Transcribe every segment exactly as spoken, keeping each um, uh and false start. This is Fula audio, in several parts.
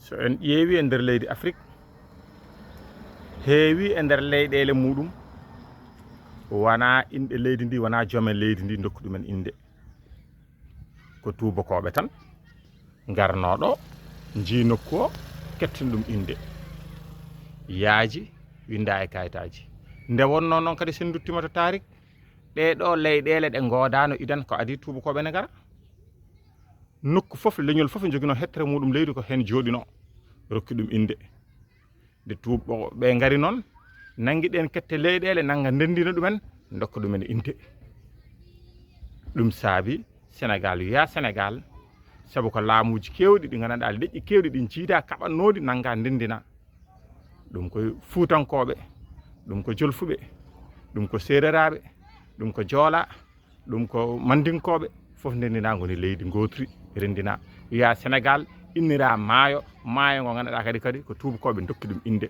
So en ƴeewi e nder leydi Afrik, heewi e nder leyɗeele muɗum wona inɗe leydi ndi, wona joome leydi ndi ndokku ɗumen innde. Ko tuubakooɓe tan ngarnoo ɗo, njii nokku o, kettin ɗum innde. Yaaji, winnda e kayitaaji. Nde wonnoo noon kadi, so en nduttiima to taarik, ɗee ɗo leyɗeele ɗe ngoodaano idan ko adii tuubakooɓe ne ngara. Nokku fof, leñol fof joginoo hettere muɗum leydi ko heen jooɗinoo, rokki ɗum innde. Nde tuubakooɓe ngari noon, nanngi ɗeen kette leyɗeele, nannga ndenndina ɗumen, ndokka ɗumen innde. Ɗum saabi Senegaal wiyaa Senegaal, sabu ko laamuuji keewɗi ɗi nganndanɗaa, leƴƴi keewɗi ɗi njiidaa kaɓannooɗi nannga ndenndina. Ɗum ko Fuutankooɓe, ɗum ko Jolfuɓe, ɗum ko Seereraaɓe, ɗum ko Joolaa, ɗum ko Mandinkooɓe, fof ndenndinaa ngoni leydi ngootri, renndinaa. Wiyaa Senegaal inniraa maayo, maayo ngo nganndanɗaa kadi, kadi ko tuubakooɓe ndokki ɗum innde.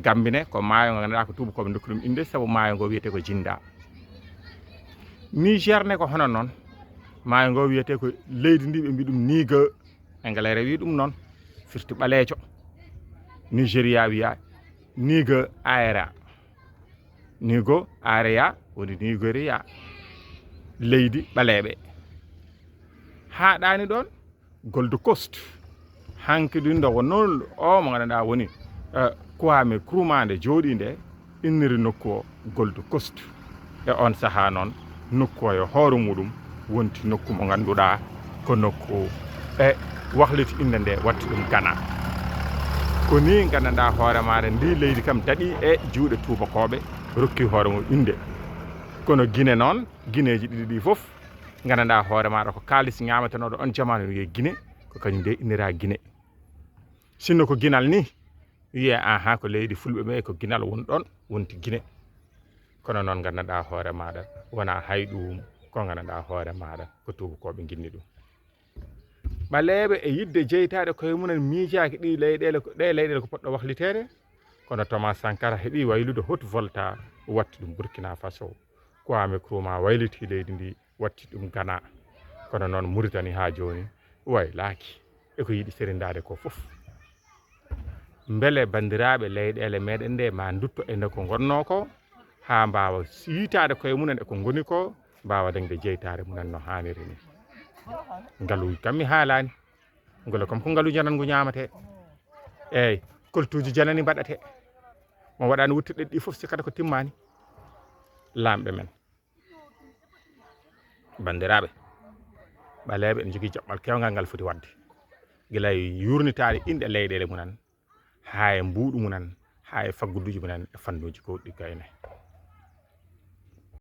Gambine ko maayo ngo nganndanɗaa ko tuubakooɓe ndokki ɗum innde, sabu maayo ngo wiyetee ko Jinda. Niger ne ko hono noon, maayo ngo wiyetee ko leydi ndi ɓe mbi ɗum Niger, Engaleere wi ɗum noon, firti ɓaleejo. Nigeria wiyaa Niger Aera. Nigo Areya woni Nigeria, leydi ɓaleeɓe. Haaɗaani ɗoon, Gold Coast. Hanki ɗum ɗo won noon o mo nganndanɗaa woni, eh, Kwame Nkrumah nde jooɗii nde, inniri nokku o Gold Coast. E oon sahaa noon, nokku o e hoore muɗum wonti nokku mo ngannduɗaa ko nokku e wahliti innde nde, watti ɗum Ghana. Ko ni nganndanɗaa hoore maaɗa, ndi leydi kam daɗi e juuɗe tuubakooɓe, rokki hoore mum innde. Kono Gine noon, Gineeji ɗiɗi ɗi fof, nganndanɗaa hoore maaɗa ko kaalis ñaametenooɗo on jamaanu no wiyee Gine, ko kañum nde innira Gine. Sinno ko Ginal ni, wiyee, aha, ko leydi Fulɓe ɓe, ko Ginal woni ɗoon, wonti Gine. Kono noon, nganndanɗaa hoore maaɗa, wonaa hay ɗum, ko nganndanɗaa hoore maaɗa, ko tuubakooɓe nginni ɗum. Ɓaleeɓe e yiɗde jeytaade koye mumen miijaaki ɗi leyɗeele, ɗe leyɗeele ko poɗɗo wahliteede, kono Thomas Sankara heɓi waylude Haute-Volta, watti ɗum Burkina Faso. Kwame Nkrumah wayliti leydi ndi, watti ɗum Ghana. Kono noon, Muritani haa jooni waylaaki e ko yiɗi serindaade ko fof. Mbele banndiraaɓe, leyɗeele meɗen nde ma ndutto e nde ko ngonnoo ko, haa mbaawa yiytaade koye mumen e ko ngoni ko, mbaawa dañde jeytaare mumen no haaniri ni. Ngaluuji kam mi haalaani. Ngol kam ko ngalu janangu ñaamatee. Eey, koltuuji janani mbaɗatee. Mo waɗaani wutte ɗeɗɗi fof, sikkata ko timmaani. Laamɓe men. Banndiraaɓe, ɓaleeɓe ene njogii jaɓɓal keewngal ngal foti waɗde. Gila e yuurnitaade inɗe leyɗeele mumen, haa e mbuuɗu mumen, haa e fagguduuji mumen e fannuuji goɗɗi gayne.